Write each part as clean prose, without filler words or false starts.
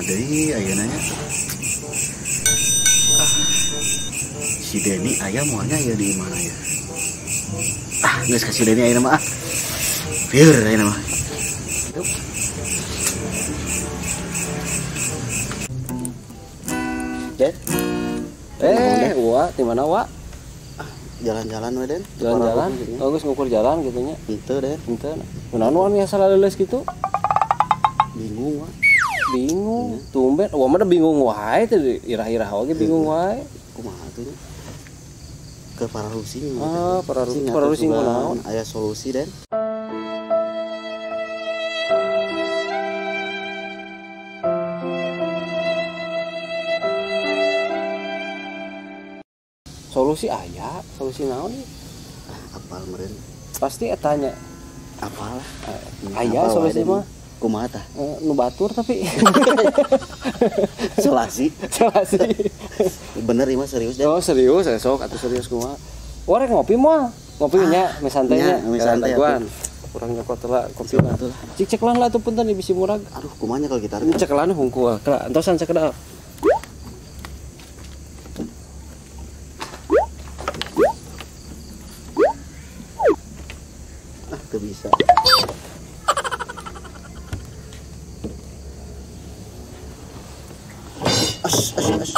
Deui ayeuna nya? Ah, si Denny aya moalnya ya di mana ya? Ah, geus ka si Denny ayeuna mah ah. Bieur ayeuna mah. Den. Wa, di mana wa? Ah, jalan-jalan we, Den. Jalan-jalan. Oh, geus ngukur jalan gitu nya. Henteu, Den. Henteu. Kunaon wa biasa leuleus kitu? Bingung wa. Bingung. Tumben, wa mah bingung wae teh irah-irah oge bingung wae. Kumaha tuh nya? Ke pararusing. Ah, pararusing. Pararusing kunaon? Aya solusi, Den. Solusi aya, solusi naon? Ah, apal meureun. Pasti eta nya. Apal. Aya solusi mah. Kumaha tah? Nu batur tapi. Solasi. Solasi. Bener ieu mah serius deh. Oh, serius esok atuh serius kumaha. Urang ngopi moal. Ngopi nya meh santai nya. Meh santai. Urang nyokot lah kopi lah. Cik ceklan lah atuh punten bisi murag. Aduh, kumaha nya kalau gitar. Ceklan hungkul. Kela entosan sakedap. Ah, teu bisa. As, as, as.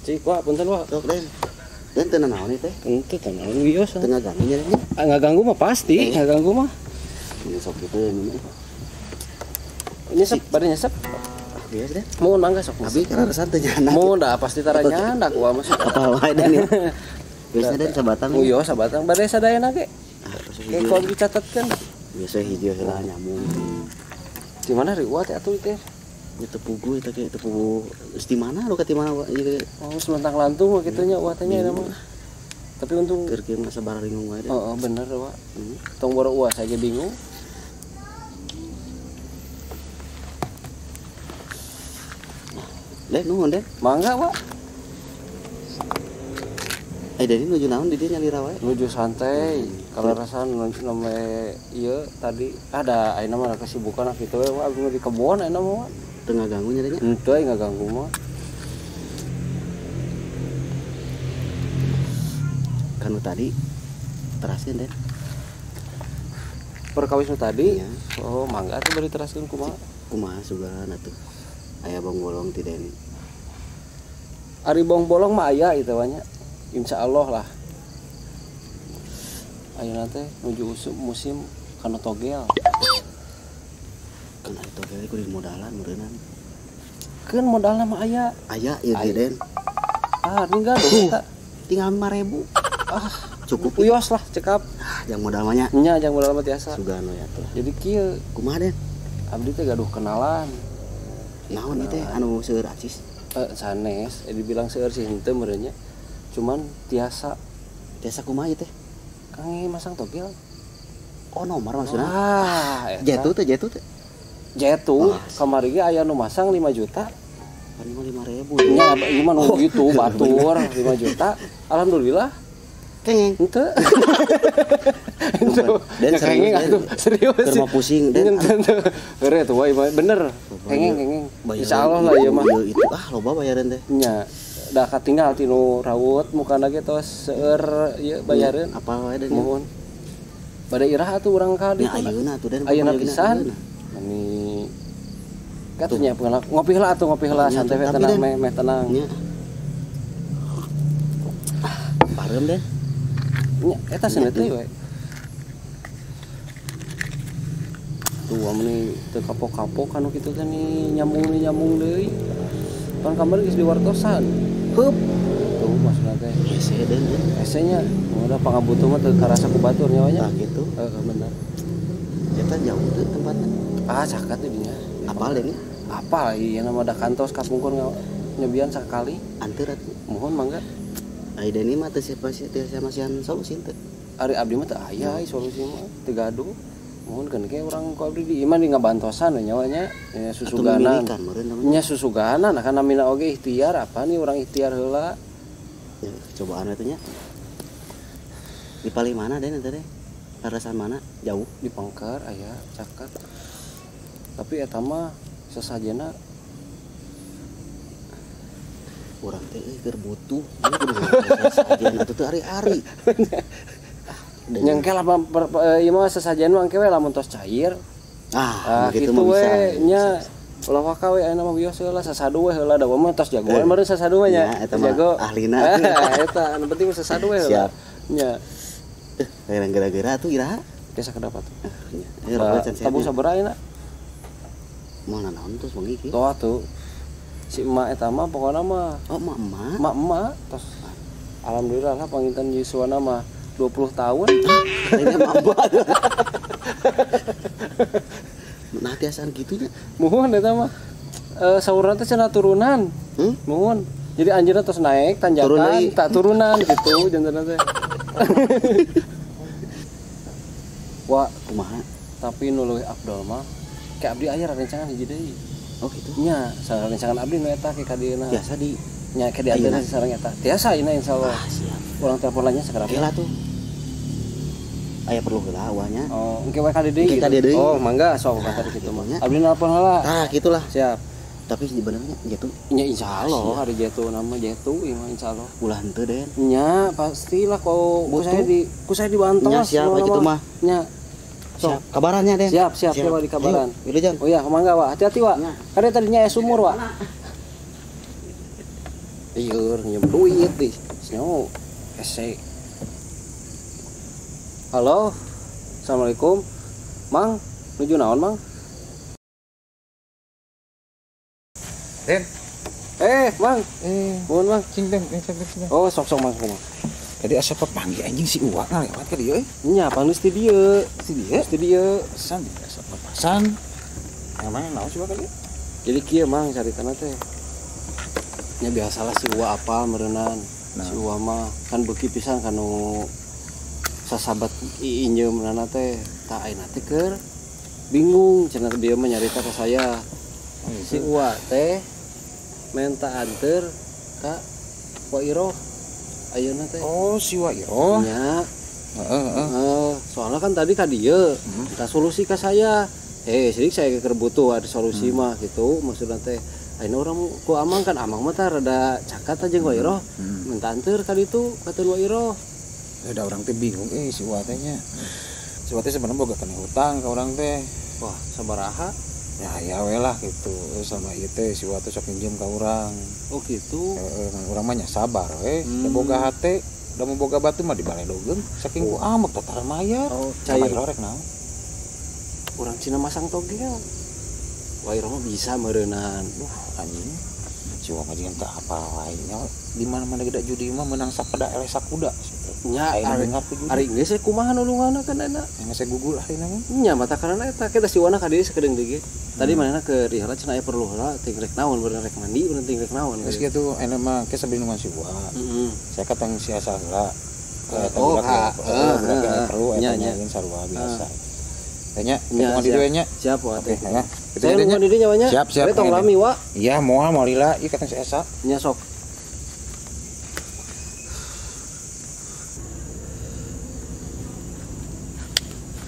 Cik, wah, punten wah. Sok, Den. Den teu nanaon ieu teh? Henteu teu nanaon wios. Teu ngaganggu nya, Den. Ah, ngaganggu mah pasti, ngaganggu mah. Ini sok kitu ya ini. Nyesep, bari nyesep. Biasa, Den. Mun mangga sok. Abi kararesan teu nyandak. Mun da pasti tara nyandak wah mah. Apa wae Den ya. Biasa Den sabatang. Wios sabatang bade sadayana ge. Ah, kayak kalau dicatatkan. Biasa hijau heula nyamung. Di mana riwat atuh teh? Ya teu puguh eta ge teu puguh. Geus di mana lu ka di mana ieu ge. Oh, sementang lantung mah kitu nya uah teh nya mah. Tapi untung keur kieu mah sabar ringung wae. Heeh, bener wa. Tong boro uah saja bingung. Den nuhun Den. Mangga wa. Deni nuju naon di dieu nyalira wae? Nuju santai. Kalau rasan nome ieu tadi ada ayeuna mah kesibukan kitu we wa abdi di kebon ayeuna mah. Teu ngaganggu nya nya? Henteu ngaganggu mah. Kanu tadi teraskeun Den. Perkawis nu tadi? Ya. Oh, mangga atuh bari teraskeun kumaha? Kumaha sugan atuh. Aya bong bolong ti Deni. Ari bong bolong mah aya ieu teh nya. Insya Allah lah. Ayeuna teh nuju musim kana togel. Kana togel kudu modalan meureunnan. Keun modalna mah aya. Aya ieu ge Den. Ah, ninggal eta. Tinggal 5.000. Ah, cukup uyos lah cekap. Ah, jang modal mah nya. Nya jang modal mah tiasa. Sugan we atuh. Jadi kieu, kumaha Den? Abdi teh gaduh kenalan. Naon ieu teh anu seueur acis? Sanes, dibilang seueur sih henteu meureun nya. Cuman tiasa kumaha ieu teh? Kang masang togel. Oh, nomor maksudna. Ah, jatuh teh jatuh teh. Jatuh, kamari ge aya nu masang 5 juta. Paling mah 5.000. Nya ieu mah nu gitu batur 5 juta. Alhamdulillah. Kengeng. Henteu. Den kengeng atuh serius. Keur mah pusing Den. Henteu. Heureuh tuh wae bener. Kengeng kengeng. Insyaallah lah ieu mah. Itu ah loba bayaran teh. Nya. Da katinggal tinu raut mukana ge tos seueur ieu bayareun. Apal wae Den. Muhun. Bade iraha atuh urang ka ditu. Nya ayeuna atuh Den. Ayeuna pisan. Mani katunya pengelak ngopi heula atuh ngopi heula santai we tenang meh tenang. Nya. Pareum Den. Nya eta cenah teh we. Tuh meni teu kapok-kapok anu kitu teh nih nyambung deui. Pan kamari geus diwartosan. Heup. Tuh maksudna teh. Hese Den. Hese nya. Udah pangabutuh mah teu karasa ku batur nya nya. Tah kitu. Heeh bener. Eta jauh teu tempatna. Ah, caket di dinya. Apal Den? Apal ieu nama da kantos kapungkur nyobian sakali. Anteur atuh. Muhun mangga. Ai Deni mah teu masihan solusi teu. Ari abdi mah teu aya solusi mah teu gaduh. Muhun keun ge urang ku abdi di imah di ngabantosan we nyawa nya susuganan. Nya susuganan kan namina oge ikhtiar apa nih urang ikhtiar heula. Ya, cobaan atuh nya. Di paling mana Den eta teh? Larasan mana? Jauh di Pengker aya caket. Tapi eta mah sesajena urang teh keur butuh kudu sesajen atuh teu ari-ari. Nyengkel apa ieu mah sesajen mah engke we lamun tos cair. Ah, kitu we nya. Ulah waka we ayeuna mah bios heula sasadu we heula da mah tos jagoan meureun sasadu mah nya. Jago ahlina. Eta anu penting sasadu we heula. Siap. Nya. Hayang gara-gara atuh iraha. Geus sakedap atuh. Nya. Tabuh sabaraha ayeuna? Moal nanaon tos wengi kieu. Tuh atuh. Si emak eta mah pokona mah. Oh, emak-emak. Emak-emak tos. Alhamdulillah lah panginten yuswana mah 20 tahun. Lainnya emak-emak. Nah tiasaan gitunya. Muhun eta mah. Saurna teh cenah turunan. Muhun. Jadi anjeunna tos naik tanjakan, tak turunan gitu jantenna teh. Wah, kumaha? Tapi nu leuwih afdol mah ke abdi aya rencangan hiji deui. Oh gitu. Nya, sareng rencangan abdi nu eta ke ka dieuna. Tiasa di nya ke diaturna sareng eta. Tiasa ayeuna insyaallah. Ah, siap. Urang telepon lainnya segera. Heula tuh. Aya perlu heula awalnya. Oh, engke we ka dieu gitu. Oh, mangga sok ka tadi kitu mah. Abdi nelpon heula. Tah, gitulah. Siap. Tapi sebenarnya jatuh. Nya insyaallah hari jatuh nama jatuh ieu mah insyaallah. Ulah henteu Den. Nya pastilah ku saya dibantos. Nya siap kitu mah. Nya. Siap. Kabarannya Den. Siap, siap, siap di kabaran. Ayo, oh iya, mangga Wak. Hati-hati Wak. Karena tadinya es sumur Wak. Ieur nyium duit dih. Senyo ese. Halo. Assalamualaikum. Mang, nuju naon, Mang? Den. Mang. Mohon, Mang. Cing, Den. Cing. Oh, sok-sok Mang, sok, Mang. Tadi asa papanggih anjing si Uwa ngalewat ka dieu euy. Nya, pangeus ti dieu. Ti dieu? Ti dieu. Pesan di asa papasan. Yang mana naon sih Uwa ka dieu? Jadi kieu Mang caritana teh. Nya biasalah si Uwa apal meureunnan. Nah. Si Uwa mah kan beuki pisan kanu sasabat iinjeumna teh. Tah ayeuna teh keur bingung cenah dia mah nyarita ka saya. Oh, gitu. Si Uwa teh menta anter ka Wa Iroh. Ayeuna teh. Oh, si Wa Iroh. Nya. Heeh. Soalnya kan tadi ka dieu, minta solusi ka saya. Sidik saya keur butuh ada solusi mah gitu maksudna teh. Ayeuna urang ku Amang kan Amang mah tah rada cakat jeung Wa Iroh. Minta anter ka ditu ka Wa Iroh. Da urang teh bingung si Wa teh nya. Si Wa teh sebenarnya boga kana hutang ka urang teh. Wah, sabaraha? Ya ya we lah gitu. Sama ieu teh si Wa teh sok minjem ka urang. Oh gitu. Heeh, urang mah nya sabar we. Da boga hate, da mau boga batu mah dibaledogeun. Saking ku amek teh tara mayar. Oh, cair rek naon. Urang Cina masang togel. Wa Iroh mah bisa meureunnan. Duh, anjing. Si Wa mah jeung teu apal wae nya. Di mana-mana gede judi mah meunang sapeda eleh sakuda. Nya ari geus kumaha nulunganna kan enak. Yang saya gugul akhirna mah. Nya mata karena eta kita si Wana ka dieu sakedeung deui ge. Tadi manehna keur diheula cenah aya perlu heula ting rek naon bener rek mandi bener ting rek naon. Geus kitu enak mah ke sabinungan si Wa. Heeh. Saya katang si asa heula. Oh, perlu eta nya sarua biasa. Nya, tunggu di dieu nya. Siap wa teh. Saya nunggu di dieu nya nya. Siap, siap. Tong lami wa. Iya, moal moal lila ieu katang si Esa. Nya sok.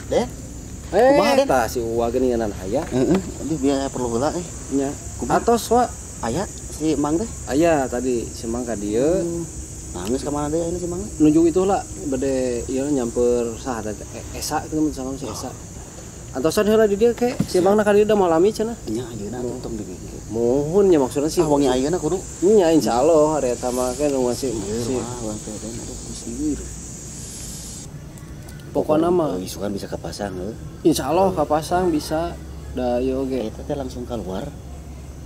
Den. Kumaha Den? Tah si Uwa geuningan aya. Heeh, aduh biaya perlu heula euy. Nya. Atos wa. Aya si Mang teh? Aya tadi si Mang ka dieu. Nangis ka mana deui ayeuna si Mang? Nuju itu lah bade ieu nyamper saha teh Esa kitu mun salam si Esa. Antosan heula di dieu ke si Mang na ka dieu da moal lami cenah. Nya ayeuna atuh tong dibingke. Muhun nya maksudna sih. Ah wengi ayeuna kudu. Nya insyaallah ari eta mah ke nu masih si wah teh Den aduh gusti. Pokokna mah isukan bisa kapasang heuh. Insyaallah kapasang bisa da ieu oge. Eta teh langsung keluar.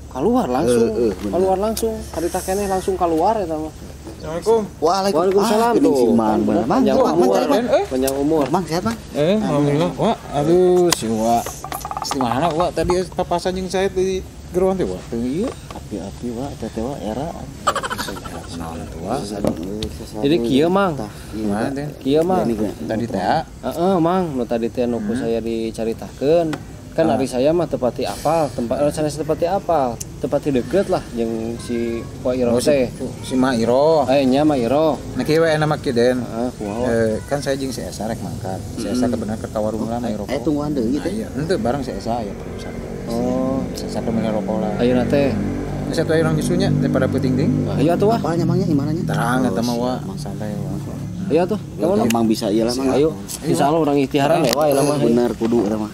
Keluar langsung. Keluar langsung. Harita keneh langsung keluar eta mah. Assalamualaikum. Waalaikumsalam. Tuh. Mang, Mang, panjang umur. Mang sehat, Mang? Alhamdulillah. Wah, aduh si Wa. Di mana Wa tadi papasan jeung saya di geroan teh Wa. Teu ieu api-api Wa teh teh Wa era. Naon atuh Wa. Jadi kieu Mang. Kieu Mang. Tadi teh. Heeh, Mang, nu tadi teh nu ku saya dicaritakeun. Kan ari saya mah tepati apal, tempat sanes tepati apal, tepati deket lah jeung si Wa Iroh teh. Si Ma Iroh. Nya Ma Iroh. Nah kieu we nama kieu Den. Heeh, kumaha. Kan saya jeung si Esa rek mangkat. Si Esa kebenar ke warung lah Ma Iroh. Tungguan deui teh. Iya, henteu bareng si Esa ya perlu sarua. Oh, sampai meuli rokok lah. Ayeuna teh. Geus atuh aya urang nyusunya daripada peuting deui. Ayo atuh wah. Apanya mangnya imananya? Terang eta mah wa, santai wa. Ayo atuh. Emang bisa ieu lah mang. Ayo. Insyaallah urang ikhtiaran we wah mah. Bener kudu eta mah.